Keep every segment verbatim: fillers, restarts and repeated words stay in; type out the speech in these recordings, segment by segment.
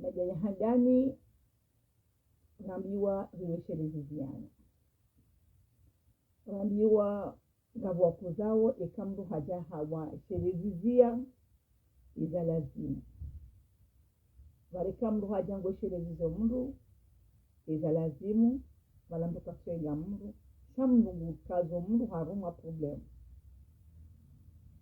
Madjaya handani, rambiwa riwesheleziziyana. Rambiwa ngapvo wakuzao, eka mndru hadja hawasheleziziya, iza lazimu. Pvale eka mndru hadja ngweshelezizo mndru, iza lazimu, pvala mndru kaswenga mndru, sha mndru ngukazo mndru harumwa problème.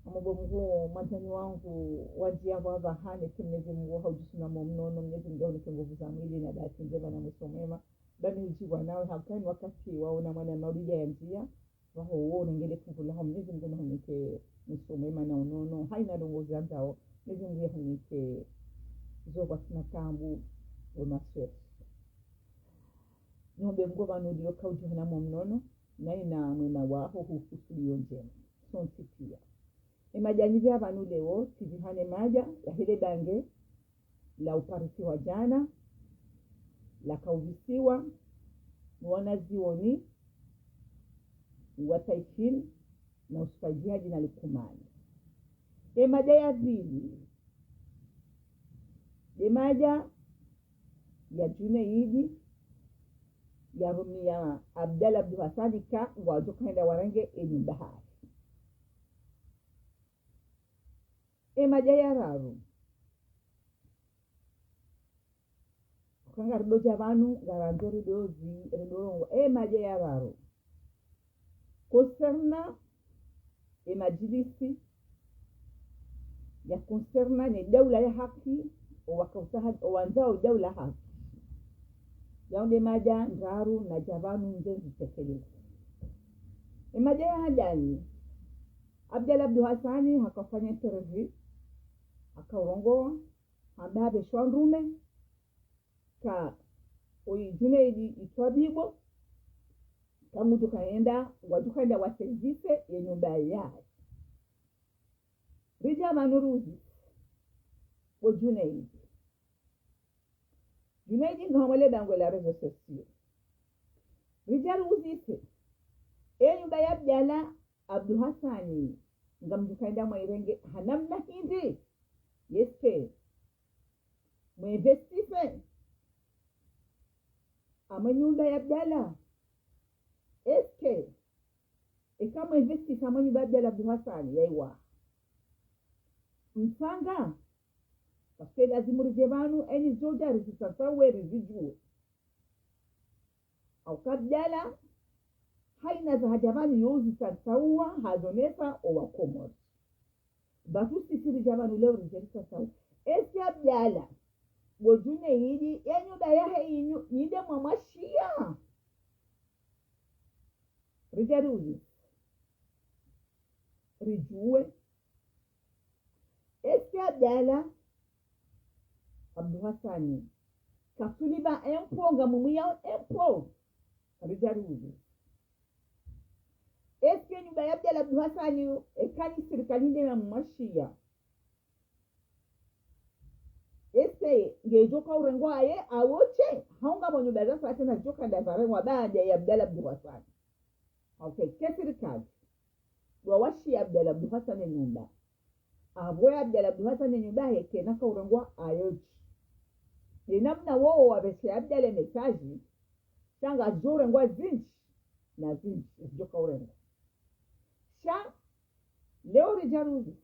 Amubo Mngu, mwandzani wangu, wadjiya pvapvahane, ke Mwenyezi Mungu haudjisuna mo mnono, Mwenyezi Mungu yahunike nguvu za mwili na bahati ndjema na mwiso mwema. Ba mi udjiwa nawe, hakani wakati waona mwana maulida yandjiya, pvaho wo unengele fungu laho Mwenyezi Mungu nahunike mwiso mwema na unono. Haina ndrongo zandzao, Mwenyezi Mungu yahunike zo pvwatsina taabu, we maswera. Nyombe Mngu pvanu uliyo kaudjihana mo mnono, na ina mwema waho huhusuliyo ndjema. Sontsi piya. Emadja nipviya pvanu leo, tsipvihane madja, yahe le dange, la uparisiwa djana, la kauvisiwa, ni wanazioni, wa Taifin, na Usufa Djihadi na Likumani. Emadja ya pvili, nde madja ya Djunaidi, yarumiya Abdallah Abdou Hassani ka ngwadjo kaenda warenge enyumba hahe. Emadja ya raru. Uka ngaridodja pvanu, ngarandzo ridozi, ridorongoa. Emadja ya raru. Concernant emadjilisi ya concernant ne daula ya haki, owakautsaha, owandzao daula haki. Yao nde madja ndraru nadja pvanu ndje nizitekeleze. Emadja ya handani. Abdallah Abdou Hassani hakafanya interview, hakaurongoa, hamba hapveshwa ndrume, ka oyi Djunaidi itwabibo, ka ngudjo kaenda, ngwadjo kaenda wa service ye nyumba yahe. Ridja pvanu riuzise, bo Djunaidi. Djunaidi ngaho mwe le dango la réseaux sociaux. Ridja riuzise, e nyumba ya Abdallah Abdou Hassani, ngamdjo kaenda mwairenge ha namna hindri? Est-ce que mwinvestise hamwe nyumba ya Abdallah? Est-ce que eka mwinvestise hamwe nyumba ya Abdallah Abdou Hassani, yaiwa, mtsanga? Parce que lazimu ridje pvanu, eni zodja rizitsatsauwe, rizidjuwe. Au ka Abdallah, haina zahadja pvanu yo uzitsatsauwa, hazonesa owakomori. Ba tu sisi ridja pvanu leo ridje ritsatsauwe. Est-ce que Abdallah, bo Djunaidi, ye nyumba yahe inu, nyi nde mwamwashiya? Ridja riuzise, ridjuwe. Est-ce que Abdallah Abdou Hassani katsuliba impôt, ngamumwiyao impôt? Ridja riuzise. Est-ce que nyumba ya Abdallah Abdou Hassani, eka ni sirikali nde namwashiya, est-ce que ngedjo kaurengwa aye, awo she, hau ngapvo nyumba za sasa nazidjo kaenda zarengwa baada ya Abdallah Abdou Hassani? Ok, ke sirikali ndo wawashiya Abdallah Abdou Hassani nyumba. Apvo ya Abdallah Abdou Hassani nyumba yahe kayina kaurengwa ayo she. Ye namna wowo wapveshe Abdallah message, sha ngazidjo urengwa zindji na zindji zidjo kaurengwa. Sha leo ridja riuzise.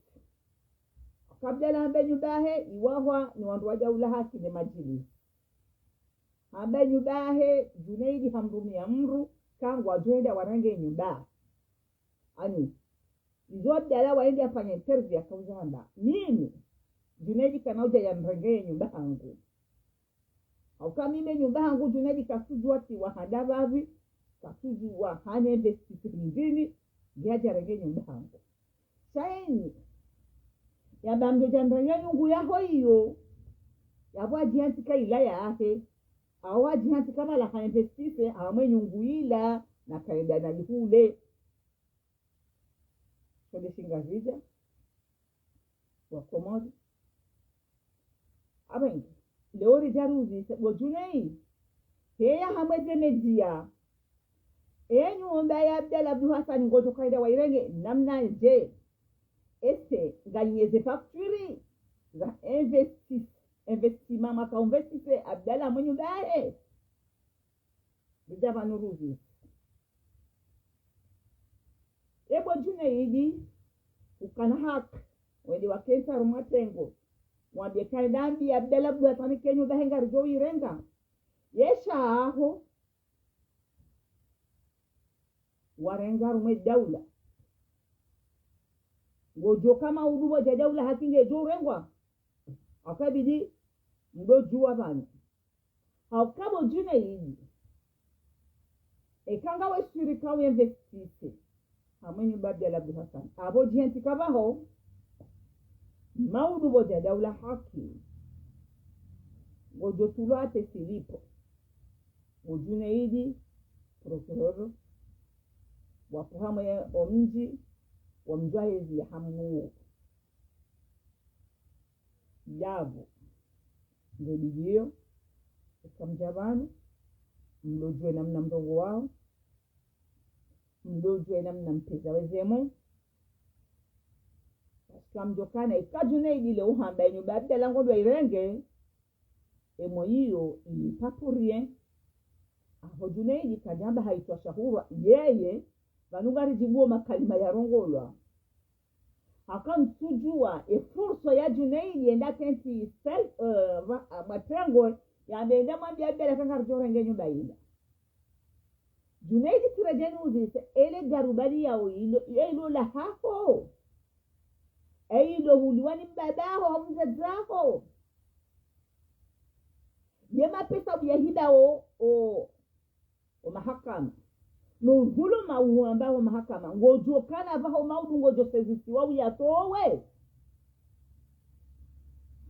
Ka Abdallah hamba nyumba yahe iwahwa ni wandru wa daula haki ne madjilisi. Hamba nyumba yahe, Djunaidi hamrumiya mndru, ka ngwadjo enda warenge nyumba. Ani, izo Abdallah waende afanye interview yakauza hamba, mimi, Djunaidi kana udja yanirenge ye nyumba hangu. Au ka mimi nyumba hangu, Djunaidi katsudjuwa tsi wa handa pvapvi, katsudjuwa hane investise hindrini, nge hadja renge nyumba hangu. Sha eni, yamba mndru dja mrenge nyungu yaho iyo, yapvo hadjihantika ila yahe, au hadjihantika mala ha investise hamwe nyungu ila, na kaenda na lihule. Shonde shingazidja, wakomori. Apvenge, leo ridja riuzise, bo Djunei, heya hamwe ze media. E nyumba ya Abdallah Abdou Hassan ngodjo kaenda wairenge namnadje? Est-ce que nganyeze facture za investi-, investissement Mwaka umvesise Abdallah mwenye bahe. Bidja pvanu ruzi. Ebo Junaidi, ukana haki, wende wakentsi harumwa tengo. Wambe kayindambi Abdallah Abdou Hassan ke nyumba yahe ngaridjo irenga. Yesha aho, warenga harumwa daula. Ngodjo kama udubo dja daula haki ngedjo urengwa. Akabidi mdo djuwa pvanu. Hauka bo Junaidi. Eka ngawe shirika uinvestise. Hamwe nyumba Abdallah Abdou Hassan. Abo djenti kapvaho. Maudu bo dja daula haki. Ngodjo tulwa ate silipo. Bo Junaidi, procureur. Wapo hamwe omdji, wamdjuwa hezi ya hamu. Yapvo. Nge bidiyo. Eka mdja pvanu. Mdo djuwe namna mrongowawo. Mdo djuwe namna mpesa wezemo. Parce que mdjo kana eka Junaidi le uhamba enyumba Abdallah ngudjo irenge. Emo iyo ili papurie. Aho Junaidi kadjamba haitwa shahurwa. Yeye, pvanu ngaridjibuo makalima yarongolwa. Haka ntsudjuwa, e fursa ya Junaidi yenda kentsi sel, eh, va-, ah, matengo, yambe yenda mwambiye Abdallah ka ngaridjo renge nyumba ila. Junaidi tsi radjeni uzise, ele garubali yawo ilo, ilo la haho. E ilo huliwa ni mbaba haho, mdzadze haho. Ye mapesa uyahiba o, o, o mahakama. No dhuluma uhamba o mahakama. Ngodjo kana pvaho maudu ngodjo sezisiwa uyatowe.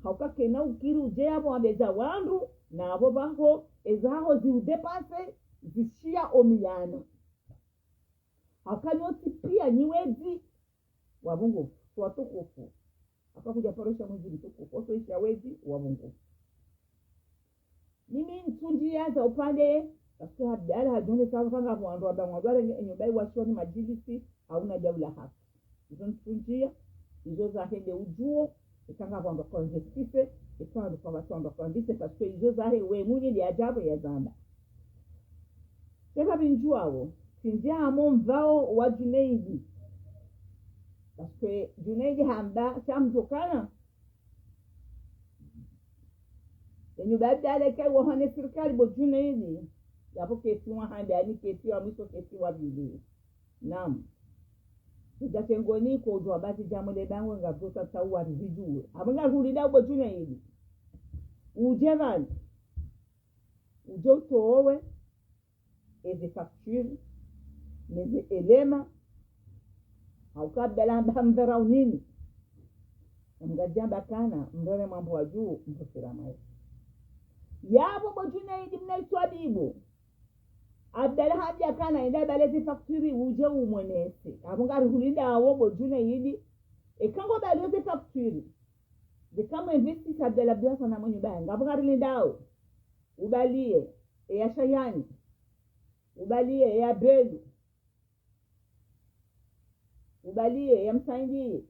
Hauka kena ukiri udje yapvo wambe za wandru, na apvo pvaho, eza haho ziudepase, zishia omiyano. Hauka nyontsi pia nyi wedzi, wapvungufu, watukufu. Haka kudja paro isha mwezi mtukufu, oso isha wedzi, wapvungufu. Mimi ntsundjiya za upande, parce que Abdallah hadjonge sawa kanga pvo wandru wamba ngwadjo renge enyumba iwashiwa ni madjilisi, hauna daula haki. Izo ntsundjiya, izo zahe nde udjuo, eka ngapvo wandru kwamvesise, eka wandru kwamvesise, parce que izo zahe we mwenye nde yadjapvo yazamba. Sha pvapvi ndjuwawo, tsindjia hamo mvawo wa Junaidi. Parce que Junaidi hamba, sha mdjo kana. Enyumba Abdallah kayi wahane sirikali bo Junaidi. Yapvo kesi wahande, ani kesi wa mwiso kesi wa pvili. Naam. Udja tengoni ko udjuwa bazi djamwe le bangwe ngapvo tata uwa rizidjuwe. Apvo ngarihulindao bo Junaidi. Udje pvanu. Udje utowe. Eze facture, neze elema, hauka Abdallah hamba hamdharau nini? Ngamdjo amba kana, mrere mwambo wa dju, mrusira mayi. Yapvo bo Junaidi mna itwabibu. Abdallah hambia kana, enda bale ze facture udje umwonese. Apvo ngarihulindao bo Junaidi. Eka ngo bale ze facture. Zika mwinvestise Abdallah Abdou Hassan mwenye bahe. Ngapvo ngarilindao. Ubaliye, eya Shayani. Ubaliye, eya Belu. Ubaliye, eya Msaidie.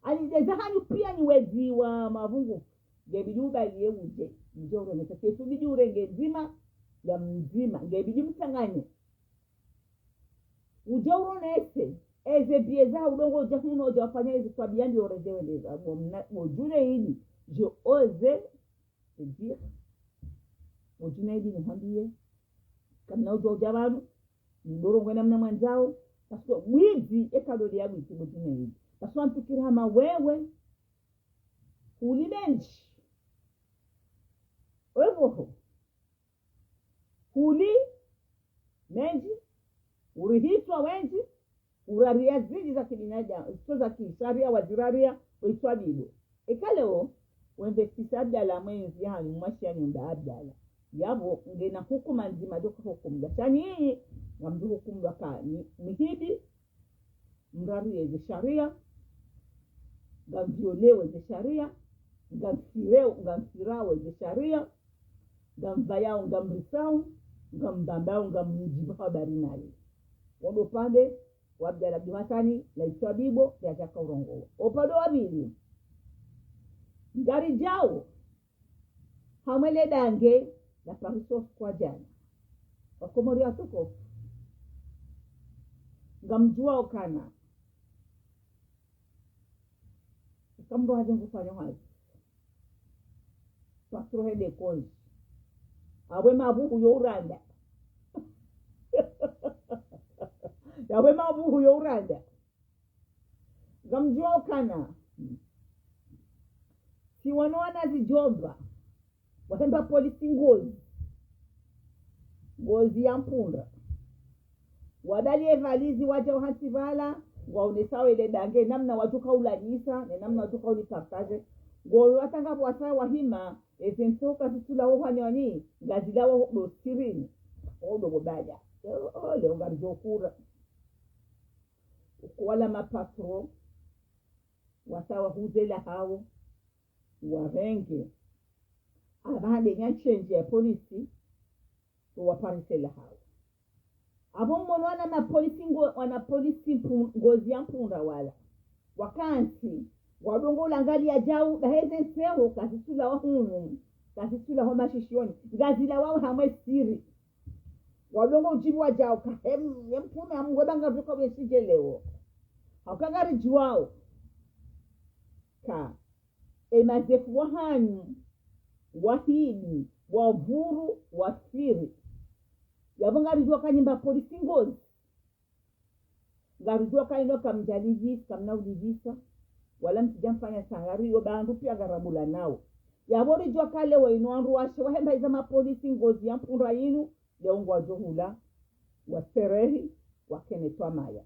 Ani ndeza hanyu pia nyi wedzi wa mapvungufu. Ngebidi ubaliye udje. Udje uronese. Kesu bidi urenge ndzima, ya mdzima. Ngebidi mtsanganye. Udje uronese. Eze biye za udongo udja huno udja wafanya ezi twabiya ndi oreze wendeza. Bo mna, bo Junaidi. Je ose. C'est dire, bo Junaidi nihwambiye, kamna udjuwa udja pvanu, mdo rongowa namna mwandzao, parce que bwidzi, eka dole ya bwidzi bo Junaidi. Parce que wamfikiri hama wewe, huli mendji. Wewe ho. Huli mendji, urihitswa wendji, urariya zindji za kibinadamu, zo za kisharia wazirariya, weitswa bibo. Eka leo, wemvestise Abdallah mwenzi yahanyu mwashiya nyumba Abdallah. Yapvo, ngena hukuma ndzima djoka hukumulwa. Sha nyinyi, ngamdjo hukumulwa ka nyi, mwihibi, mrariye ze sharia, ngamviolewo ze sharia, ngamfireo, ngamfirawo ze sharia, ngamvayao, ngamrisao, ngambambao, ngamdjibu habari naye. Wo ndo upande wa Abdallah Abdou Hassani, laitswa bibo, yadjaka urongowa. Upande wa pvili, ngaridjao, Hamwe le dange la Paris usiku wa djana. Wakomori watukufu, ngamdjuwa ukana ika mndru hazi ngufanya hazi, patro hende konji, awe mabuhu yo uranda. Yawe mabuhu yo uranda. Ngamdjuwa ukana si wanu wana zidjomba wahemba polisi ngozi, ngozi ya mpundra. Wadali evalizi wadja uhantsi pvala, ngwaonesao ele dange, namna wadjo kaulanyisa, ne namna wadjo kaulipartager. Ngolo watanga pvwasa wahima, eze ntsoka zitsulawo hwanyoni, ngazilawo ndo sirini. Ondo bobadja. Ole, ngaridjo kura. Uko wala mapatro, wasa wahuze lahawo, warenge. Apvaha nde nyanshenje ya polisi, waparise lahawo. Apvo mmono wana mapolisi ngo-, wana polisi mpu-, ngozi ya mpundra wala. Wakantsi, wadungo ulangaliya djau, daheze ntseho, kazitsulawa hunu, kazitsulawa ho mashishioni, ngazilawawo hamwe siri. Wadungo udjibu wadjau, ka hem, ye mpume amgwe banga viko beshidje leo. Hauka ngaridjuwao. Ka, e mazefu wahanyu, wahidi, wavuru, wafiri. Yapvo ngaridjuwa ka nyi mapolisi ngozi. Ngaridjuwa ka inu kamdjalivisa, kamna ulivisa. Wala mtsidja mfanya sangari yo bandu piya ngarambula nawo. Yapvo ridjuwa ka leo inu wandru washe wahemba iza mapolisi ngozi ya mpundra inu, leo ngwadjo hula, waserehi, wakene twamaya.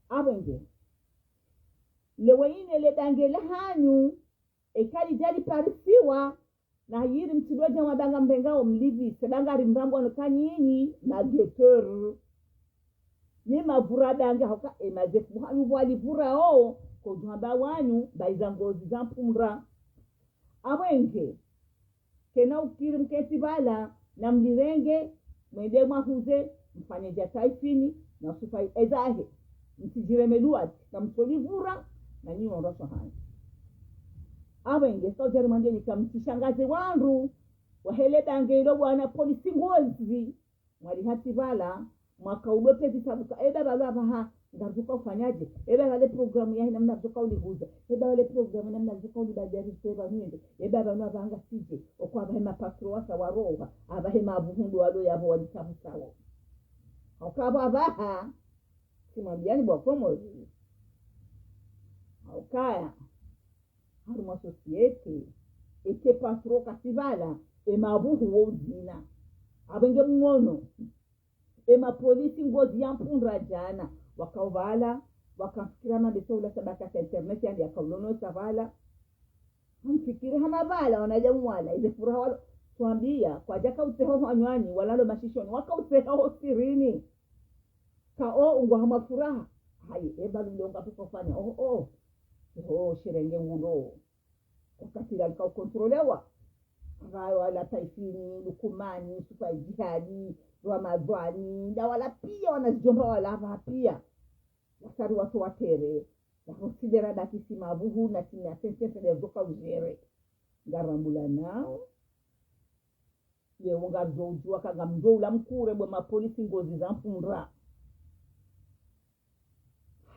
Apvo nge. Leo inu ele dange lahanyu, eka lidja liparisiwa, na yiri mtsidodja mabanga mbenga wo mlivise, banga rimrambwa no ka nyinyi, maguetteur. Nyi mavura dange hauka, e mazefu hanyu pvwalivura o, kodjuhamba wanyu, ba iza ngozi za mpundra. Apvo nge, kena ukiri mketsi pvala, na mlirenge, mwende mwahuze, mfanye dja taifini, na usufai ezahe. Mtsidjireme luwati, kamtsolivura, na nyi wandru washe hanyu. Apvo nge, sa udjari mwandeni kamtsishangaze wandru, wahele dange ilo bwana polisi ngozi, mwali hantsi pvala, mwaka ulo pezi sabuka, eba pvalo apvaha, ngaridjo kaufanyadje, eba pvale programu yahe namna ridjo kaulihuza, eba pvale programu namna ridjo kaulibadjari seba nyende, eba pvanu apvaha ngasidje, oko apvahe mapatro wasa waroha, apvahe mabuhu ndo walo yapvo walitabusawo. Hauka apvo apvaha, simwambiyani bwa Komori. Haukaya, harumwa société, eke patro katsi pvala, e mabuhu wo uzina. Apvo nge mwono. E mapolisi ngozi ya mpundra djana, wakaupvala, wakamfikira mabesa ula sabaka sa internet yandi yakaulono sa pvala. Hamfikiri hama pvala, wanadamu wala, ize furaha walo, twambiya, kwadjaka utseha ho hwanywani, wala lo mashishioni, waka utseha ho sirini. Ka o, ungwa hama furaha. Hayi, eba lule unga piko fanya, oh, oh. Oh, shirenge ulo. Wakati la lika ukontrolewa. Apvayo wala Taifini, Lukumani, Sufa Jihadi, Ramadhwani, nda wala piya, wana zidjomba wala apvaha piya. Wasari watu watere. Wakonsidera daki si mabuhu, na tini ya sense fede zoka uzere. Ngarambula nawo. Leo ngaridjo udjuwa ka ngamdjo ula mkure bwe mapolisi ngozi za mpundra.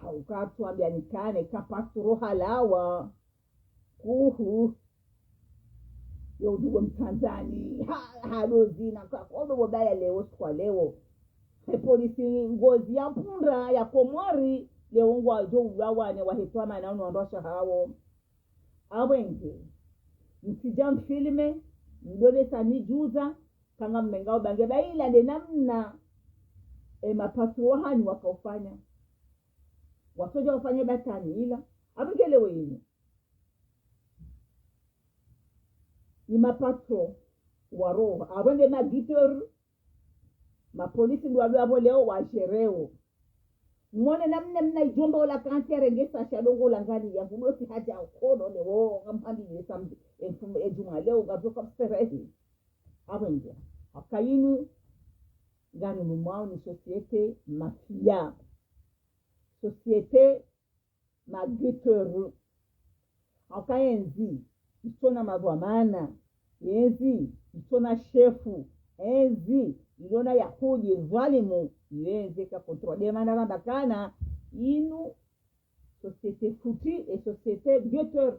Hauka twambiyanikane ka patro halawa. Kuhu. Yo udugo mtanzani. Ha, hado zina ka, kodo bodaya leo, siku wa leo. E polisi ngozi ya mpundra ya Komori, leo ngwadjo ula wane wahe twamana unu wandru washe hawo. Apvo nge, mtsidja mfilme, mdolesa midjuza, ka ngammenga ubange ba ila nde namna, e mapatro wahanyu wakaufanya. Wasodja wafanye batani ila, apvo nge leo inu. Ni mapatro waroha, apvo nde maguetteur, mapolisi ndo walo apvo leo wajereo. Mwone namna mna idjomba ula kantsi yarenge sa sha dongo la ngani ya vulo si hadja ukono leo, ngamhambi ye sambi, e mfumo e djumwa leo, ngamdjo kamserehi. Apvo nge. Hauka inu, nganu numwao ni société mafia. Société maguetteur. Hauka yendzi, itsona madhwamana, yezi itsona shefu, yezi ilona yahudi, dhwalimu, yezi ka contrôle. Nde mana ramba kana inu société foutu et société guetteur.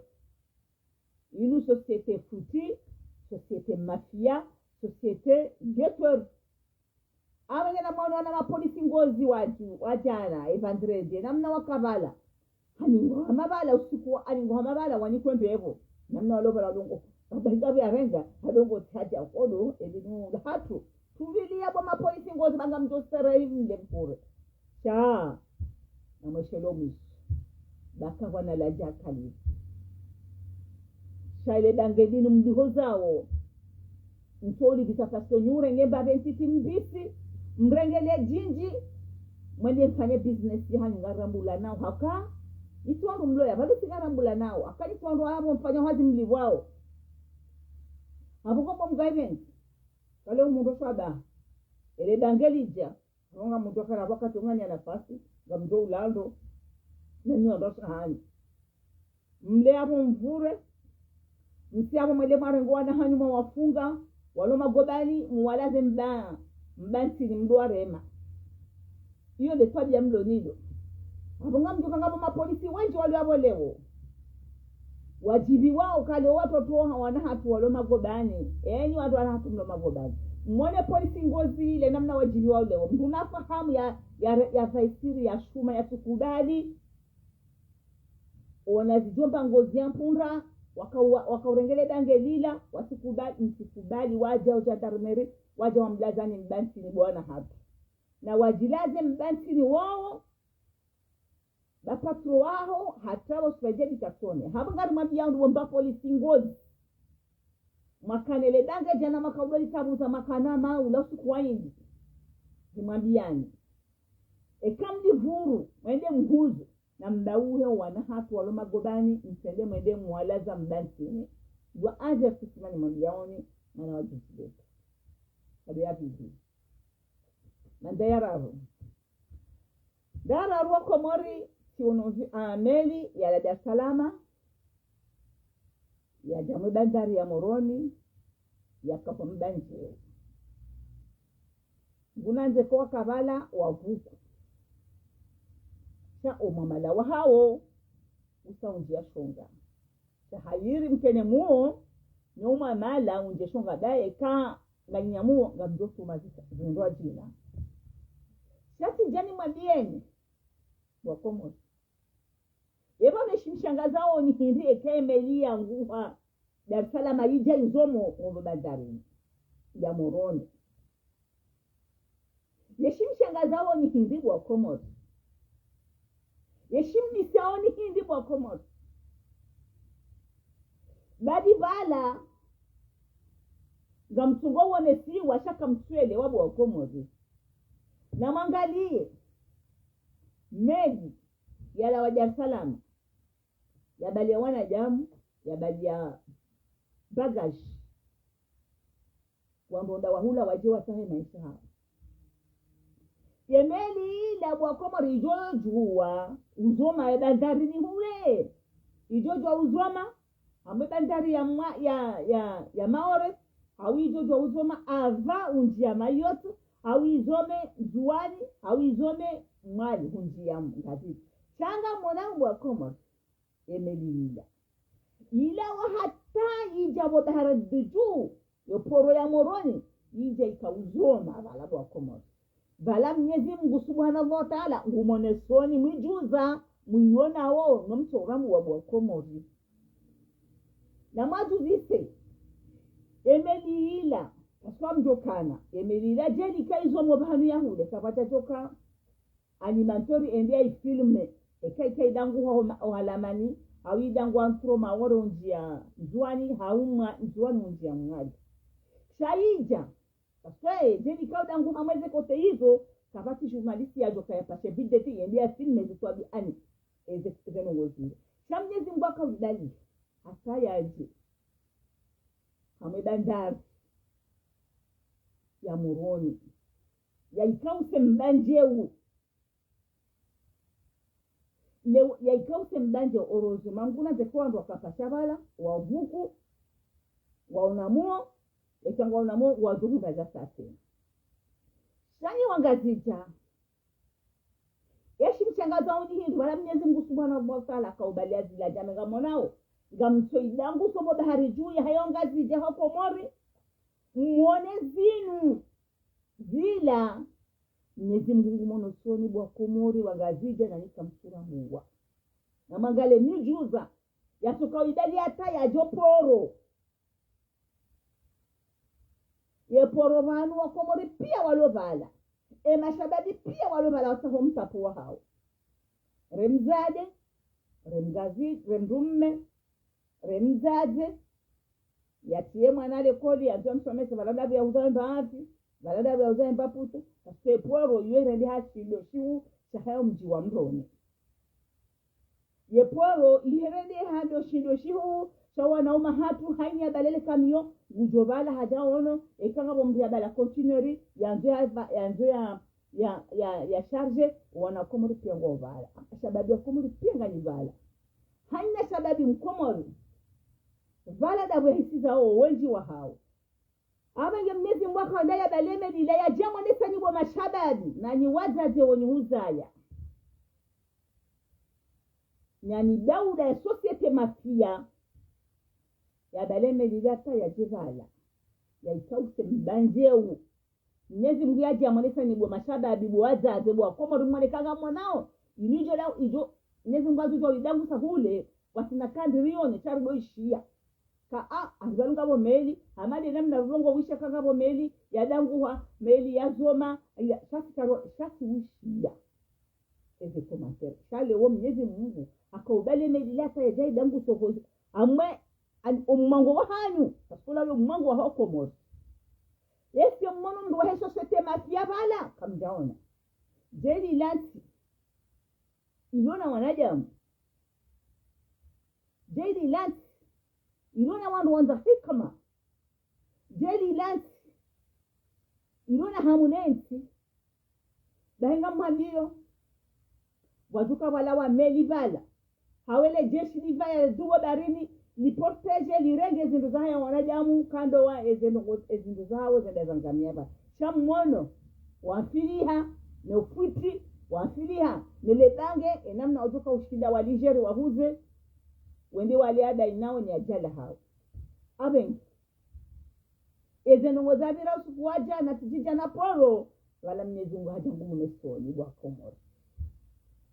Inu société foutu, société mafia, société guetteur. Aba ngena mwana wana mapolisi Ngozi wadju, wadjana, e vendredi, namna wakabala. Haningo hamabala usiku, haningo hamabala, wanikwe mbepvo. Namna walo bala wadungo. Baba hinga bia renga, wadungo tadja kodo, elinu lahatru. Tuvili ya bo mapolisi Ngozi ba ngamdjo sere imle mpure. Sha, namweshelo mwiso. Baka wana ladja kali. Sha ile dange linu mdiho zawo. Mtoli bisa faso nyure nge mba ventiti mbisi. Mrenge le djindji. Mwende mfanye business ya hanyu ngarambula nao. Haka, itwandru mlo ya, bado si ngarambula nao. Haka itwandru abo mfanya hazi mlipvwao. Abo kwa mgaiveni. Kale umundro shwaba. Ele dange lidja. Ronga mundro kana wakati unganya nafasi, ngamdjo ulando, na nyo ndo sa hanyu. Mle abo mvure, msi abo mwende mwarenge wana hanyu mwawafunga, walo magobani, mwalaze mba, mba ntsini mdru warema. Iyo nde twabiya mlo nilo. Abo ngamdjo ka ngapvo mapolisi wendji walo abo leo. Wadjibiwao kale watoto ha wana hatru walo magobani. Enyi wandru wana hatru mlo magobani. Mwone polisi Ngozi ile namna wadjibiwao leo. Mndru na fahamu ya, ya, ya vaisiri ya shuma ya tsikubali. Wana zidjomba Ngozi ya mpundra, waka, waka urenge le dange lila, watsikubali, mtsikubali, wadja, wadja gendarmerie, wadja wamlazani mba ntsini bo wana hatru. Na wadjilaze mba ntsini wowo, ba patro waho, hata wo swaje dikasone. Habo ngarimwambiya undru womba polisi Ngozi. Mwakane le dange djana mwaka udoli tabuza mwakana ma ula usiku wa yindi. Rimwambiyani. Eka mdivuru, mwende mhuzu, na mdauhe wana hatru walo magobani, msende mwende mwalaza mba ntsini. Dua aje kusimani mwambiyaoni, mwana wa djinsi letu. Hado ya vivi. Manda ya raru. Dara rwa Komori, si unuzi a meli ya la Dar es Salaam, ya dja mwe bandari ya Moroni, ya kaho mbandjeo. Ngunandze ko wakabala wavuku. Sha omwamala wahawo, usa undji ya shonga. Sha hayiri mkene muo, no mwamala undje shonga daye ka, nganyi nyamuo, ngamdjo tuma zisa, zindwa djina. Sha tsidjani mwambiyeni, bo wa Komori. Eba meshimshangaza oni hindri eka emeli yanguha Dar es Salaam yidja izomo ombo bandarini ya Moroni. Yeshimshangaza oni hindri bo wa Komori. Yeshimnisa oni hindri bo wa Komori. Badi bala, ngamtsungo wone si washa kamtswele wa bo wa Komori. Na mwangaliye, meli, yalawa Dar es Salaam, yabaliya wanadamu, yabaliya bagage. Wandru nda wahula wadje watsahe maesha hawo. Ye meli ila bo wa Komori idjo djuwa uzoma ye bandarini hule. Idjo djuwa uzoma, hamwe bandari ya mwa, ya, ya, ya Maore, hau idjo djuwa uzoma ava undjiya Mayotte, hau izome Ndzuwani, hau izome Mwali undjiya Ngazidja. Sha ngamwona bo wa Komori. Emeli ila. Ila wa hata idja bo bahari dju, yo poro ya Moroni, idja ika uzoma, bala bo wa Komori. Bala Mnyezi Mungu Subhanahu wa Ta'ala, ngumonesoni mwijuza, mwiyonao, no mtsoramu wa bo wa Komori. Na mwadjuzise, emeli ila, kaswa mdjokana, emeli ila djeli ka izomo bahanu ya hule, kapvatsa djoka, animateur ende ya ifilme, eka ika idanguha ho ma-, ho Alamani, hau idanguha ntro Maore undjiya Ndzuwani, hau mwa Ndzuwani undjiya Mwali. Sha idja, parce que, djeli ka udanguha mweze kote izo, kapvatsi journaliste yadjoka yapashe videti yende ya filme zitwabiani, eze, eze ndrongo zile. Sha Mnyezi Mungu haka udjibali, hata yadje. Hamwe bandari ya Moroni. Ya ikao use mbandjeu. Leo, ya ikao se mbandje orozo, manguna ze kwa ndo wakapasha pvala, wavuku, waonamuo, ya ikao waonamuo, wadjuhu mbaza sate. Shanyi Wangazidja, yeshi mshangaza uni hindri, wala Mnyezi Mngu Subhanahu wa Ta'ala, kaubali ya zila djame ngamonao, ngamtso idangu sobo bahari dju ya hayo Ngazidja ho Komori, mwone zinu, zila, Mnyezi Mngu ngumono soni bo Wakomori Wangazidja na nika msura muwa. Na mangale midjuza, ya suka idali hata ya djo poro. Ye poro pvanu Wakomori pia walo pvala. E mashababi pia walo pvala watsaho mtsapo wa hawo. Re mdzadze, re mgazi, re mdrume, re mdzadze, yatriye mwana lekoli, yandzo msomese, pvala ndapvo ya uza emba afi, pvala ndapvo ya uza emba putu, parce que poro iyo irendeha shindo shihu sha hayo mdji wa Mroni. Ye poro irendeha ndo shindo shihu sha wanaume hatru, haina ya balele kamiyo, ngudjo pvala hadja ono, eka ngapvo mdru ya bala conteneur, yandzo ya, yandzo ya, ya, ya, ya charge, wana Komori pia ngo pvala. Shababi wa Komori pia ngani pvala. Haina shababi Mkomori pvala ndapvo hisiza o wendji wa hawo. Apvo nge Mnyezi Mngu haka nda ya bale meli la ya dja mwanesani bo mashababi, na nyi wadzadze wonyi huzaya. Nani dauda ya société mafia, ya bale meli la hata ya dje pvala, ya ikao se mbandje u. Mnyezi Mngu ya dja mwanesani bo mashababi, bo wadzadze, bo Wakomori mwone ka ngamonao. Inu idjo la, idjo, Mnyezi Mngu adjo djo idangu sa hule, watsina kandi rione, sha ri ndo ishiya. Ka a, a, ngapvo meli, hama nde namna rongo wisha ka ngapvo meli, ya danguha, meli ya zoma, ya, sha tsi karo, sha tsi wishiya. Eze commentaire. Sha leo Mnyezi Mngu, haka ubali meli la hata ya dja idangu soho, amwe, an, omwango wa hanyu, parce que la omwango wa ho Komori. Est-ce que mmono mdru wa he société mafia pvala, kamdjaona. Djeli la ntsi, ilo na wanadamu. Djeli la ntsi, ilo na wandru wandza hikma. Djeli la ntsi, ilo na hamu ne ntsi. Bahi ngamwambiyo, pvwadjuka pvala wa meli pvala. Hawu le jeshi lipvaya lidjuwo baharini, li protégé, lirenge ezindru za haya wanadamu, kando wa ezindru, ezindru zawo zenda zangamia pvala. Sha mmono, wamfiliha, ne ufwiti, wamfiliha, ne le bange, enamna odjoka ushinda wa Niger wahuze, wende wale ada inawo ni ajali hawo. Apvenge. Eze ndrongo zapvira usiku wa djana, tsidjidja na poro, pvala Mnyezi Mngu hadja ngu mwonesoni bo Wakomori.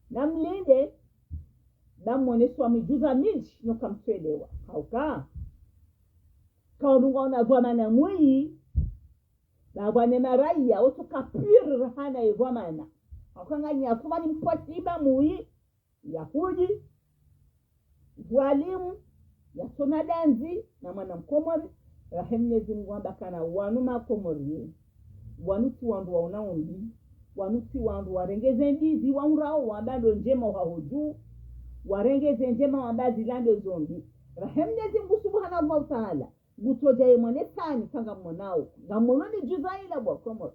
Namlinde, ba mwoneswa midjuza mindji, no kamtsuelewa. Hauka, kaundunga una dhwamana mwiyi, ba bwana maraya, otso kapiri rahana ye dhwamana. Hauka nganyi afumani mpwatiba mwiyi, Yahudi, dhwalimu, yatsona dandzi, na mwana Mkomori, rahe Mnyezi Mngu hamba kana wanu Makomori, wanu tsi wandru waona ombi, wanu tsi wandru warenge ze mbi zi waundrao, wamba ndo ndjema uhaho dju, warenge ze ndjema wamba zila ndo zo mbi. Rahe Mnyezi Mngu Subhanahu wa Ta'ala, ngutsodja ye mwonesani ka ngamwonao, ngamwono midjuza ila bo Wakomori.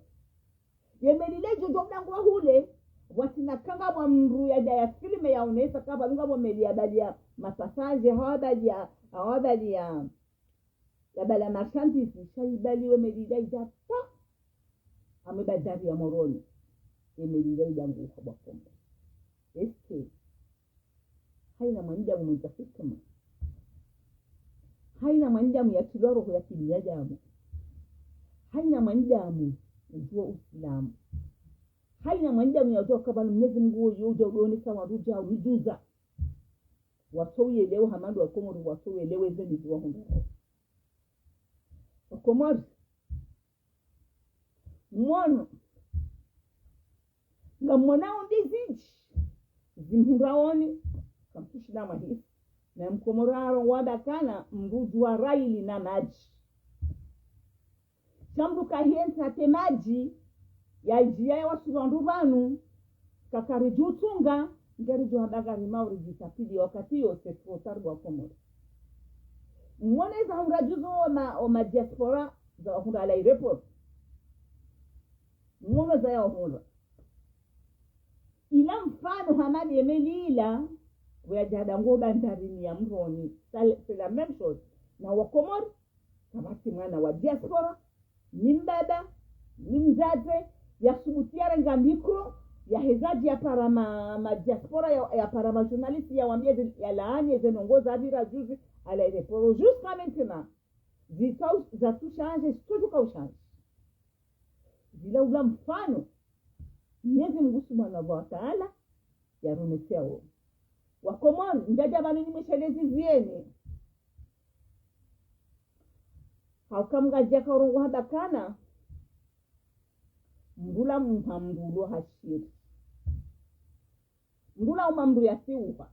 Ye meli le djo djo mdango wa hule, pvwatsina ka ngapvo mndru yadja ya filme yaonesa ka pvanu ngapvo meli ya bali ya mapassager, hawu bali ya, hawu bali ya, ya bala marchandise, sha ibali we meli la idja pa, hamwe bandari ya Moroni. Ye meli la idja nguha bo Wakomori. Est-ce que Haina mwanadamu mwendza hikima. Haina mwanadamu yatrilwa roho ya kibinadamu. Haina mwanadamu udjuwa Usilamu. Haina mwanadamu yadjuwa ka pvanu Mnyezi Mngu woyi udja udonesa wandru udja umidjuza. Watso uyelewa hama ndo Wakomori, watso uyelewa eze mbi zi wahundrao. Wakomori. Mwono. Ngamwonao mbi zindji zimhundraoni, kamtsushinda mwahisi. Na Mkomori aro wamba kana mndru udjuwa raili na madji. Sha mndru kahentsi hata madji, yadjiya yawaswili wandru pvanu, kakaridjutsunga, ngeridjo hamba ngari mauri djitapili wakati yo, c'est trop tard bo Wakomori. Mwone za hundra djuzo oma, oma diaspora, za wahundra à l'aéroport. Mwone za ya wahundra. Ila Mfano, Hamadi Emelila, weyadja dangu bandarini ya Mroni, c'est la même chose. Na Wakomori, kapvatsi mwana wa diaspora, ni mbaba, ni mdzadze, yasubuti yarenga micro, yaheza dji yapara ma, ma diaspora, ya, yapara ma journaliste, yawambie ze, yalaani ze ndrongoo zapvira juzi, à l'aéroport. Jusqu'à maintenant, zitsa, zatsu changer, zitsodjoka u changer. Zila ula mfano, Mwenyezi Mungu Subhanahu wa Ta'ala, yarumesia wo. Wakomori, ndjadja pvanu nimwesheleze zieni. Hauka mngadjaka urongoa hamba kana, mndru la mha mndru lo hashiri. Mndru la umha mndru yasiuha.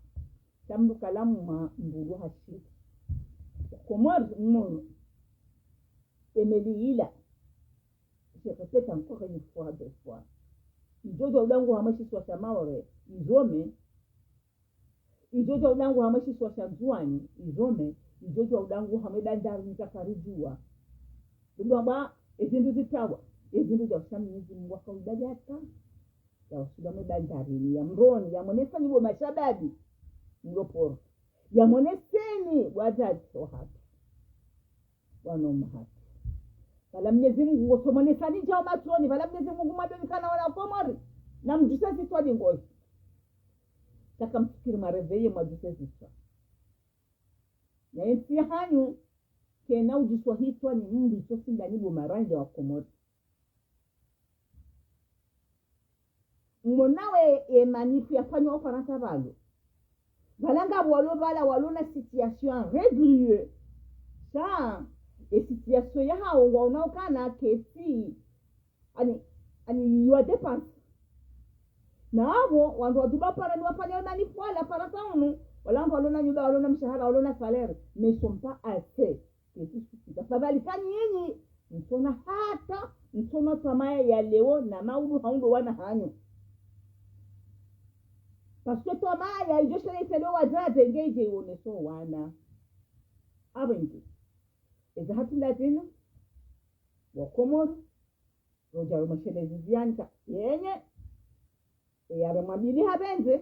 Sha mndru kala mha mndru lo hashiri. Wakomori, mmono. Emelila. Je répète encore une fois, deux fois. Idjo dja udangu hamwe shisiwa sha Maore, izome. Idjo dja udangu hamwe shisiwa sha Ndzuwani, izome. Idjo dja udangu hamwe bandarini kakaridjuwa. Ndo amba, ezindru zitawa, ezindru dja usha Mwenyezi Mungu akaudadjata. Yawasula mwe bandarini, ya Mroni, yamoneseni bo mashababi, mlo poro. Yamoneseni bo wadzadze wahatru. Wananya wahatru. Pvala Mwenyezi Mungu ngutsomonesani djao matsoni, pvala Mwenyezi Mungu mwadoni kana wana Komori. Na mdjuse zitswa dingozi. Sha kamfikiri mwareveillé mwadjuse zitswa. Na entsi yahanyu, kayina udjuswa hitswa ni mndru itso sindani bo marandja wa Komori. Mwonawe ye manif yafanywa Ufarantsa pvalo. Pvala ngapvo walo pvala walo na situation régulière. Sha, ye situation yahawo ngwaonao kana kayitsi, ani, ani yiwa dépense. Na apvo, wandru wadjuba para ni wafanya ye manif wala Farantsa unu, wala wandru walo na nyumba, walo na mshahara, walo na salaire, mais ils sont pas assez. Kayitsi suffisant. Tafadhali ka nyinyi, ntsona hata, ntsona twamaya ya leo na maudu haundo wana hanyu. Parce que twamaya idjo shereheshelea wadzadze nge idje ioneso wana. Apvo nge. Eza hatru lazima, Wakomori, rodja romwesheleze ziani ka, yenye, eyaremwa mbili hapvendze,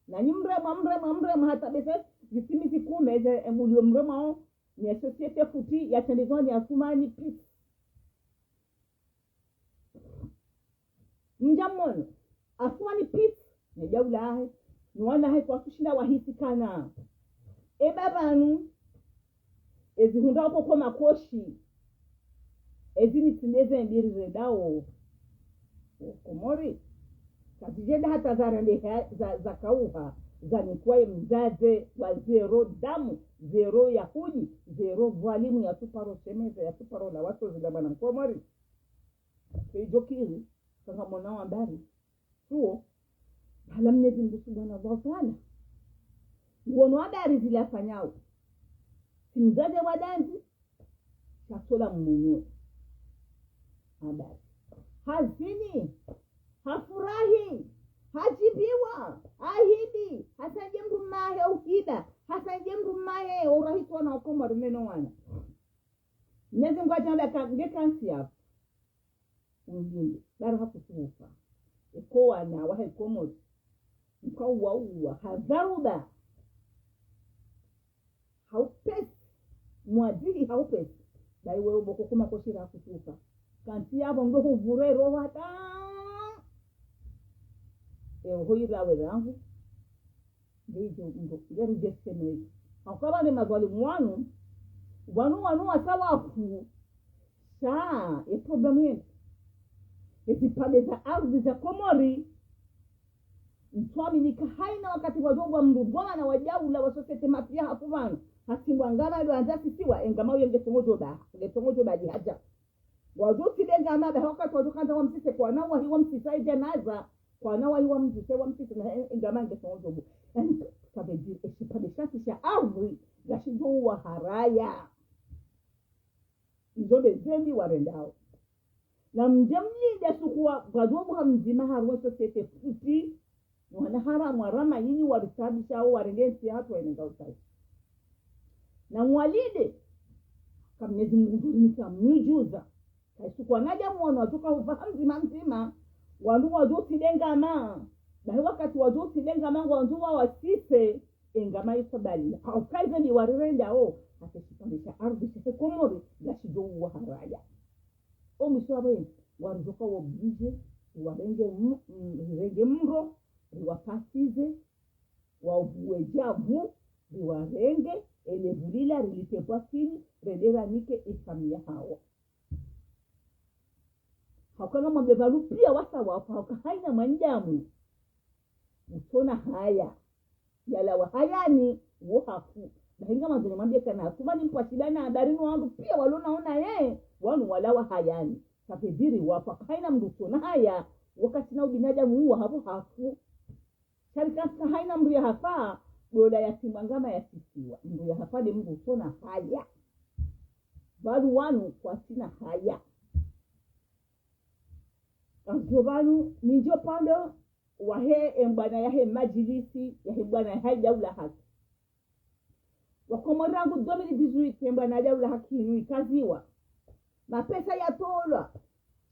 nanyi mremwa, mremwa, mremwa, hata bese, zisimi zikume, ze, embulio mremwa o, ni société futi, yatrendezwa ni Asumani Pits. Mdja mwono, Asumani Pits, ne djaula lahe, ni wana hahe kwatsushinda wahisi kana. Eba pvanu, ezi hundra uko kwa makoshi. Ezi ni tsi ndeze mbiri zendao. Komori. Kazidjenda hata zarende ha-, za, zakauha. Zanikwa ye mdzadze wa zéro damu, zéro yahudi, zéro dhwalimu yatsuparo shemeza, yatsuparo la watso zila mwana Mkomori. Kwe idjo kiri, kanga mwana wa mbari. Suo, pvala Mwenyezi Mungu Subhanahu wa Ta'ala. Nguono habari zile afanyao. Tsi mdzadze wa dandzi, sha tsola mwenye. Habari. Hazini, hafurahi, hadjibiwa, ahidi, hasandje mndru mahe uhiba, hasandje mndru mahe urahitwa na Wakomori meno wana. Mwenyezi Mungu atamba ka-, nge kantsi yapvo. Undinde, bari hakutufa. Eko wana wahe Komori. Mkauwa uwa, ha dharuba. Ha upesi. Mwadili ha upesi. Bahi wewe boko kuma koshira hakutufa. Kantsi yapvo ndo huvure roho hata. E roho irawe rangu. Ndeidjo ndo, nderu djesemei. Hauka pvanu ne madhwalimu wanu, wanu, wanu wasa wafu. Sha, ye problème yenu. Ezi pvandre za ardhi za Komori. Ntsuamini ka haina wakati wadjo uwa mndru ngwana wa djaula wa société mafia hapvo pvanu. Hasimbwa ngama ndo andza sisiwa, engama uye nge tsongo djo ba, nge tsongo djo ba dji hadja. Wadjo tsi be ngama ba wakati wadjo kandza wamsise kwana wahi wamsisa idjanaza, kwana wahi wamsise, wamsise na, eh, ngama nge tsongo djo bu. Yaani, ça veut dire, eshipvandre shatru sha ardhi, ngashidjo uwa haraya. Izo nde zembi warendao. Na mdje mlinde suku wa, wadjo buha mdzima harumwa société futi, ni wana haramu, warama yini, waritaabisha, wo warenge ntsi yahatru wainenga utaji. Na mwalinde, ka Mwenyezi Mungu ndjuri nika mdjuza. Ka isuku wanadja mwono, watsuka ufa mdzima mdzima, wandru wadjo tsi be ngama. Bahi wakati wadjo usidenga mangu wandzo wawasise, engama isabali. Hauka ize ndiwarirendao, hata shipande sha ardhi shahe Komori, ngashidjo uwa haraya. Omwiso wapvo yeni, waridjoka obligé, warenge m-, m-, renge mro, riwapasize, waubuwe djavu, riwarenge, ele vulila, rilite pvwasini, rende ranike ifamiya hawo. Hauka ngamwambe pvanu piya wasa wafa, hauka haina mwanadamu utsona haya. Yalawa hayani, wo hafu. Bahi ngamwandzo nimwambiye kana hafu, mani mpvwashidana habari no wandru piya walo naona ye, wanu walawa hayani. Kapvedjiri wafa, hauka haina mndru utsona haya, wakati na ubinadamu uwa hapvo hafu. Sha rika ntsi ka haina mndru yahafa, dola yasimwa ngama yasisiwa. Mndru yahafa nde mndru utsona haya. Pvanu wanu kwatsina haya. Kandzo pvanu, nindjo pvando, wahe embwana yahe madjilisi, yahe mbwana yahe Daula Haki. Wakomori rangu deux mille dix-huit, embwana Daula Haki inu ikaziwa. Mapesa yatolwa,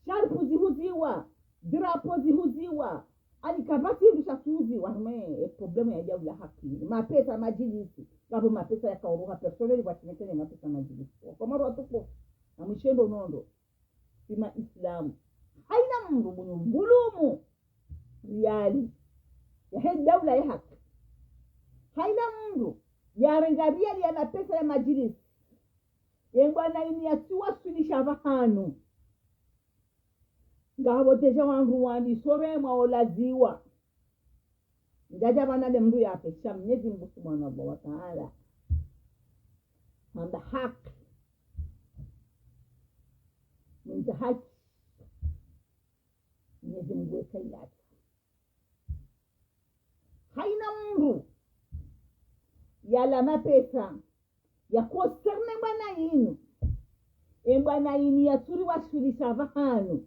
sharpu zihuziwa, drapo zihuziwa, ani kapvatsi ndru shatsuhuziwa, harumwa e problème ya Daula Haki. Mapesa madjilisi, ngapvo mapesa yakaoroha personnel pvwatsineke ne mapesa madjilisi. Wakomori watukufu, na mwishendo nondo, sima Islamu. Haina mndru bunyu mbulumu riali yahe Daula ya Haki. Haina mndru yarenga riali ya mapesa ya madjilisi. Ye mbwana inu yatsiwaswilisha pvahanu. Ngapvo déjà wandru wandisa uremwa wolaziwa. Ndjadja pvanu nde mndru yapvesha Mnyezi Mungu Subhanahu wa Ta'ala. Hamba haki. Mwenye haki. Mnyezi Mungu eka ilatsa. Haina mndru yala mapesa ya concerner mbwana inu. Embwana inu yatsuriwaswilisha pvahanu.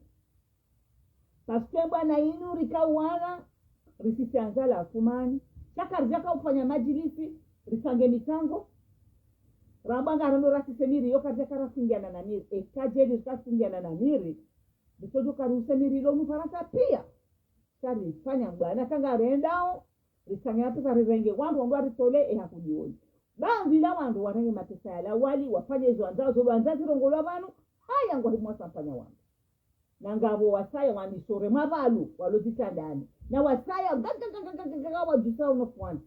Parce que mbwana inu rika wana, risisi anzala afumani. Sha karidjaka ufanya madjilisi, ritsange mitsango. Ramba ngarendo rasise miri, yo karidjaka rafungiana na miri. Eka djeli rikafungiana na miri, ritsodjo karuse miri lo mu Farantsa piya. Sha rifanya mbwana kangarendao, ritsanya mapesa rirenge wandru, wandru waritole, eha kudioni. Bambi la wandru warenge mapesa yala wali, wafanye izo wandzao, zo wandzao zirongolwa pvanu, haya ngwahimwa sampanya wandru. Na ngapvo wasaya wandisa uremwa pvanu, walo zitandani. Na wasaya, ga, ga, ga, wadjusa uno fwani.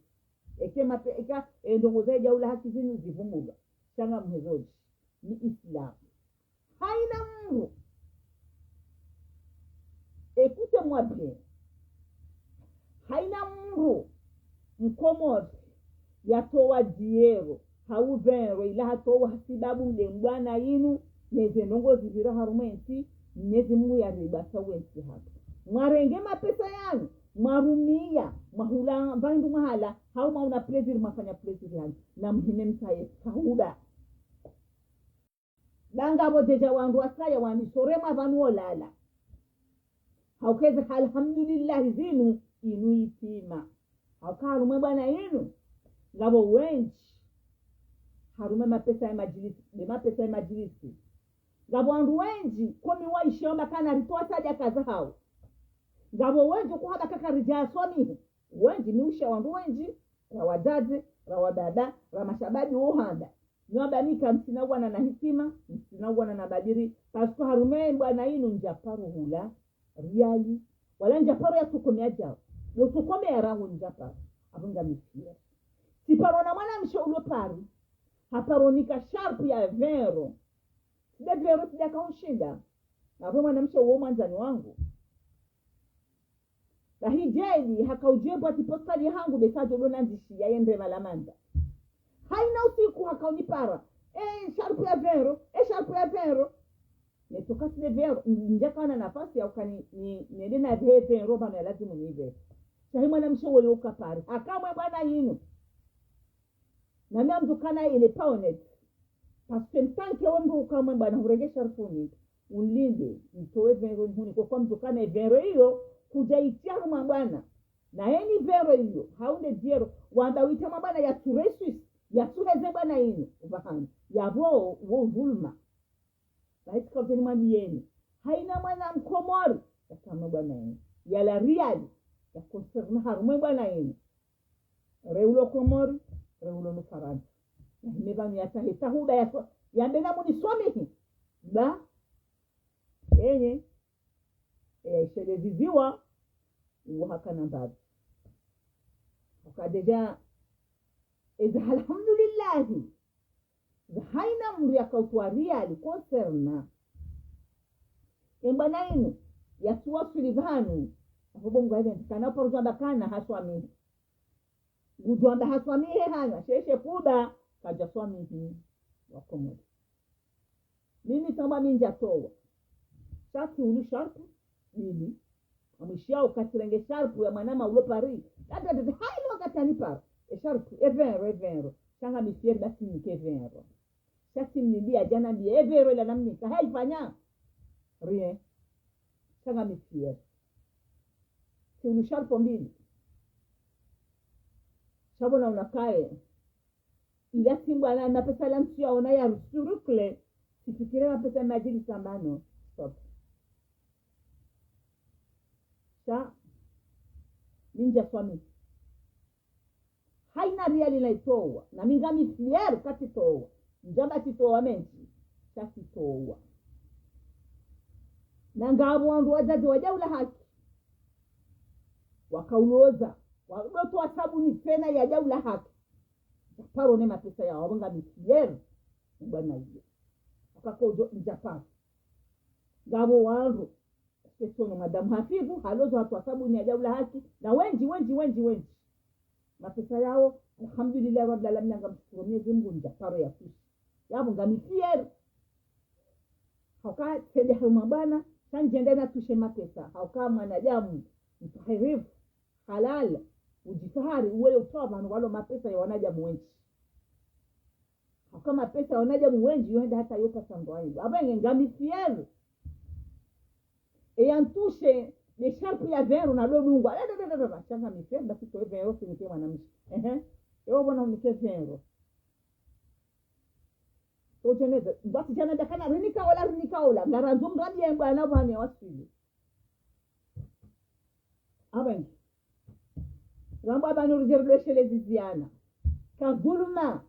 Eke mape-, eka, e ndrongoo za Daula Haki zinu zivumbulwa. Sha ngamhezodji, ni Islamu. Haina mndru. Écoutez-moi bien. Haina mndru Mkomori yatowa dix euros, hau vingt euros, ila hatowa hasibabu nde mbwana inu, neze ndrongoo zipvira harumwa entsi, Mnyezi Mungu yaribasa wentsi hatru. Mwarenge mapesa yanu, mwarumiya, mwahula, pvahindru mwahala, hau mwaona plaisir, mwafanya plaisir yanu, na muhime msaye, kahuda. Ba ngapvo déjà wandru wasaya wandisa uremwa pvanu wolala. Hauka eze alhamdulillahi zinu, inu ipima. Hauka harumwa mbwana inu, ngapvo wendji harumwa mapesa ya madjilisi, nde mapesa ya madjilisi. Ngapvo wandru wendji, komi waishiwa makana ritowa sadaka zahao. Ngapvo wendji ukuhaba kakaridja aswamihi. Wendji ni usha wandru wendji, ra wadzadze, ra wababa, ra mashababi wohanda. Nyo amba nika ntsina wana na hikima, ntsina wana na badiri, parce que harumwa mbwana inu ndjaparo hula riali, wala ndjaparo ya tsokomea djao. Lo tsokomea rangu ndjaparo, apvo ngamifiya. Tsiparo na mwanamshe ulo Paris, haparo nika sharpu ya vingt euros. Tsi nde vingt euros tsi nde akaunshinda. Apvo mwanamshe uwo mwandzani wangu. Bahi djeli, haka udjebwa ti postali hangu, besa djodo nandzishiya yende malamanda. Haina usiku haka unipara. E sharpu ya vingt euros, e sharpu ya vingt euros. Netsoka tsi nde vingt euros, ndjakana nafasi ya ukani, ni, nende na vingt euros pvanu ya lazimu nipve. Sha hi mwanamshe woyo uka Paris. Haka mwe mbwana inu. Na mi amdukana il est pas honnête. Parce que en tant que we mndru uka mwe mbwana hurenge sharpu ni, unilinde, nitowe vingt euros nihunike, kwa mndru kana vingt euros iyo, kudja itia harumwa mbwana. Na eni vingt euros iyo, hau nde dix euros, wamba wita mwa mbwana yatsu réussir, yatsuheze mbwana inu, pvahanu. Yapvo, wo dhulma. Bahi tsika udjeni mwambiyeni. Haina mwana Mkomori yaka mwe mbwana inu. Yala riali. ya concerne harumwa e bwana yinu. Reulo Komori, reulo no Farantsa. Na hime pvanu yatsahe tahuba ya so, yambe na muniswamihi. Ba, enye, e, sheleziziwa, uwo hakana mbapvi. Uka déjà, eza alhamdulillahi. Za haina mndru yaka utowa riali concerne e bwana yinu, yatsuwaswili pvanu. Apvo bongo ebe, kana uparo djwamba kana haswamihi. Ngudjwamba haswamihi hanya, sheshe kuba, kadjaswamihi. Wakomori. Mimi tamba mi ndjatowa. Sha tsiulu sharpu, mbili. Amwishiya uka tsirenge sharpu ya mwanama ulo Paris. Tata tata, hayi no katani paro. E sharpu, e vingt euros, e vingt euros. Sha ngami fier basi nike vingt euros. Sha tsimlili ya djana mbiye, e vingt euros ila namnika. Hayi fanya. Rien. Sha ngami fier. Tsiulu sharpu mbili. Sha pvo naona kaye. Ila tsi mbwana mapesa la ntsu yaona ya rusurukle, tsifikire mapesa majili sambano. Stop. Sha, mi ndjaswamihi. Haina riali naitowa, na mi ngami fier ka tsitowa. Ndjamba tsitowa mendji, sha tsitowa. Na ngapvo wandru wadzadze wadjaula haki. Waka uloza, wadotowa sabuni tsena yadjaula haki. Ndjaparo ne mapesa yawo, apvo ngami fier, bwana iyo. Waka kodjo, ndjaparo. Ngapvo wandru, sitono madamu Hafifu, halozo hatowa sabuni yadjaula haki, na wendji, wendji, wendji, wendji. Mapesa yawo, alhamdulillah, rabbil alamin, ngamshukuru Mwenyezi Mungu, ndjaparo ya kushi. Yapvo ngami fier. Hauka tsende harumwa bwana, sha ndjende natushe mapesa. Hauka mwanadamu, mtwahirifu, halal, udjitwahari, uwe utowa pvanu walo mapesa ya wanadamu wendji. Hauka mapesa ya wanadamu wendji, yo henda hata yo pasa ndo ayi. Apvo nge ngami fier. E yantushe, ne sharpu ya vingt euros na dodungwa. Ala, ala, ala, ala, ala. Sha ngami fier, basi towe vingt euros, sinike mwanamshe. Ehe. Ewo pvona unike vingt euros. Todjeneza, basi djana dakana, rinika ola, rinika ola. Ngarandzo mradi ya mbwana pvanu yawaswili. Apvo nge. Rambo apvanu ridje rudwesheleze ziana. Ka dhuluma.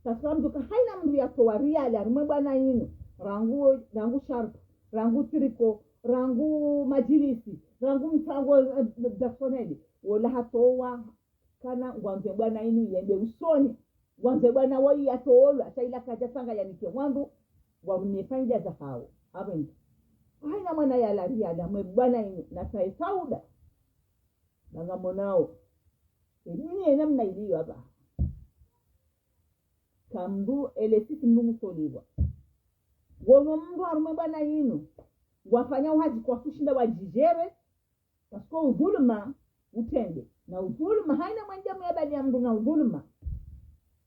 Taswamduka haina mndru yatowa riali, harumwa e bwana yinu. Rangu, rangu sharpu, rangu tricot, rangu majilisi, rangu mtsango, eh, personnel. Wola hatowa, kana ngwandzo e bwana yinu yende usoni. Ngwandzo e bwana woyi yatolwa, sha ila kadja tsanga yanike wandru, warumie faida zahawo. Apvo nge. Haina mwana yala riali, harumwa e bwana yinu, natsahe sauda. Ba ngamonao. E dunia ina namna iliyo apvaha. Kambu ele sisi mndru ngutolilwa. Wono mndru harumwa e bwana yinu. Wafanya uhadji kwatsushinda wadjidjere. Parce que udhuluma, utrende. Na udhuluma, haina mwanadamu yabali ya mndru na udhuluma.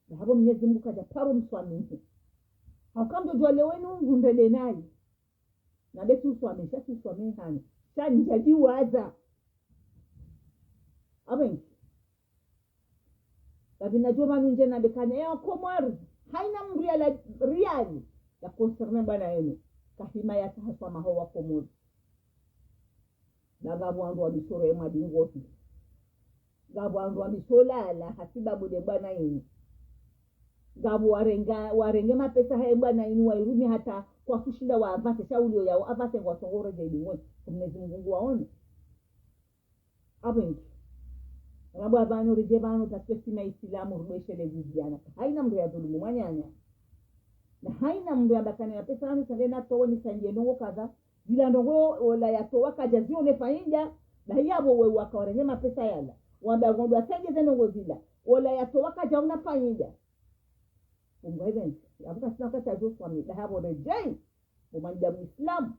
Na hapvo Mwenyezi Mungu kadjaparo mswamihi. Hauka mdjo djuwa leo inu ngu ndrende nayi. Na be tsuswamihi, sha tsuswamihi hanu. Sha ndjadjiwaza. Apvo nge. Bapvi nadjo pvanu ndje nambe kana ya Komori. Haina mndru yala riali. Ya concerne bwana yinu. Kahima yatsaha swamaha wa Komori. Ba ngapvo wandru wamisoro ye mwadingofi. Ngapvo wandru wamisolala hasibabu nde bwana yinu. Ngapvo warenga, warenge mapesa haye bwana yinu wairumia hata kwatsushinda wa avance, sha uliyo yawo avance ngwasongo uredjeyi limwe. Kwa Mwenyezi Mungu nguwaono. Apvo nge. Rambo apvanu ridje pvanu taswe sima Isilamu rudwesheleze ziana. Haina mndru yadhulumu mwananya. Na haina mndru yamba kana ya pesa yanu sale natowe nisandje ndrongo kadha. Zila ndrongo wola yatowa kadjazione faida, bahi yapvo we waka warenge mapesa yala. Wamba ngondro wasandje ze ndrongo zila. Wola yatowa kadjaona faida. Mungu heavens, yapvo kasina wakati adjo swamihi, bahi yapvo redjeyi, bo mwanadamu Islamu.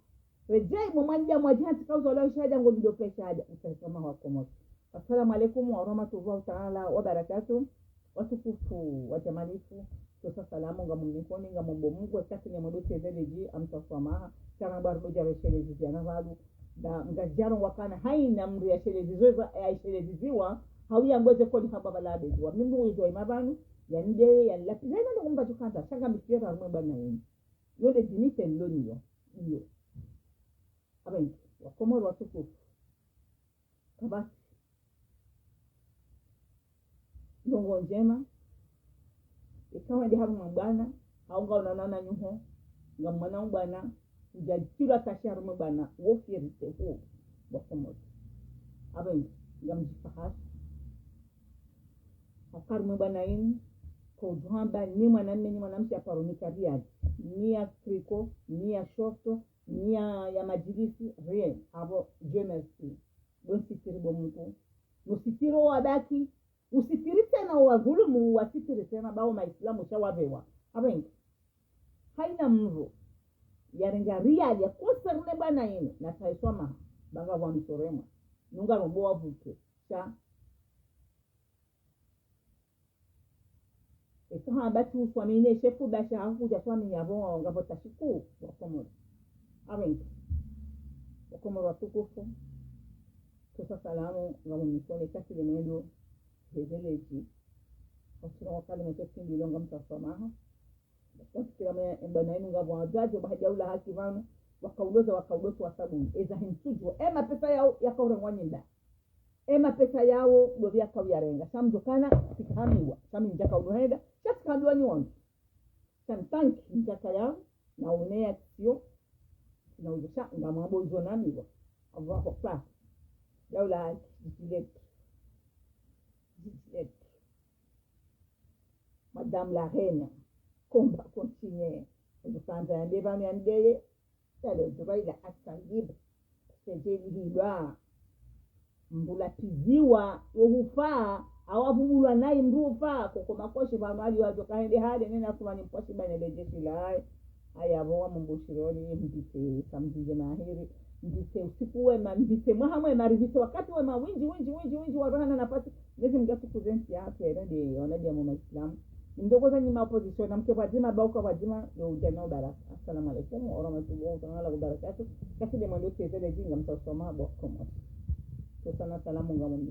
Redjeyi, bo mwanadamu wadjihantsi kauza wala shahada ngolido pe shahada, utsahe swamaha wa Komori. Assalamu alaikum wa rahmatullahi ta'ala wa barakatuh. Watukufu wa djamalifu, tosa salamu ngamumnikoni, ngamumbo Mungu, wakati nyamwado tezeleji, amtsahe swamaha, sha rambo arudo djaresheleze ziana pvanu, na ngadjaro wakana haina mndru yashelezizwe, yasheleziziwa, hau yangweze koli hamba pvala abedi. Wa mi mndru ujo ima pvanu, yanideye, yanilapize, haina ndo kumba djukandza, sha ngami fier harumwa e bwana yinu. Yo nde dignité nilo nayo. Iyo. Apvo nge, wa Komori watukufu. Kabasi. Ndrongoo ndjema. Eka wende harumwa bwana, hau ngaonana na nyuho, ngamwonao bwana, udja djilwa tashi harumwa bwana, wo fierté huo, wa Komori. Apvo inu, ngamdjifahari. Haka harumwa bwana inu, kodjo hamba ni mwanamme ni mwanamshe haparo nika riali, ni ya tricot, ni ya short, ni ya, ya madjilisi, rien. Apvo, Dieu merci. Bo nsitiri bo mndru. Nusitiri wo wabaki, usitiri tsena wo wadhulumu, wasitiri tsena ba wo maislamu sha wapvewa. Apvo inu. Haina mndru yarenga riali ya concerne bwana inu, na taiswa maha, ba ngapvo wamsoremwa. Nunga rombo wapvuke. Sha. Eka hamba tsi uswamini shefu, ba sha hakudja swamini apvo ngapvo tashi kuu, wa Komori. Apvo inu. Wa Komori watukufu. Tsosa salamu, ngamumsoni, kasile mwendo, hezeledji. Wasura wakale mweto tindilo ngamtsaha swamaha. Wafikira mwe, e bwana inu ngapvo wadzadze, ba hadja ula haki pvanu, wakauloza, wakauloza wa sabuni. Eza hintsujo, e mapesa yao, yakaurengwa nyinda. E mapesa yao, ndo pvi yakauyarenga. Sha mdjo kana, tsikahamiwa. Sha mi ndjaka unohenda, sha tsikahamiwa ni wanu. Sha ntanki, ndjaka yao, na uneya tsiyo, na ujo sha, ngamwambo ujo namiwa. Apvo hako pa. Daula haki, djidjiletu. Djidjiletu. Madame la Reine, combat continue. Ndukandza yambe pvanu yandeye, yale Dubai la Asaib. Sedje lihilwa. Mndru lapviziwa, yo hufa, awa pvubulwa nayi mndru hufa, koko makoshi pvanu ali wadjo kahende hale, nena sumani mpwashi bane le jeshi laye. Aya, pvo wa mumbushironi, mbise, samdji ndjema heri, mbise usiku wema, mbise mwaha mwema, ribise wakati wema, windji, windji, windji, windji, wa rohana nafasi, nezi mga siku zentsi ya hapvere, nde, wanadjamu maislamu. Ndrongoo za nyima opposition, na mke pvwadzima, ba uka pvwadzima, yo udja no baraka. Assalamu alaikum wa rahmatullahi wa ta'ala wa barakatuh. Kasile mwendo tezele djinga, mtsaha swamaha bo Komori. Tsosa na salamu ngamumsoni.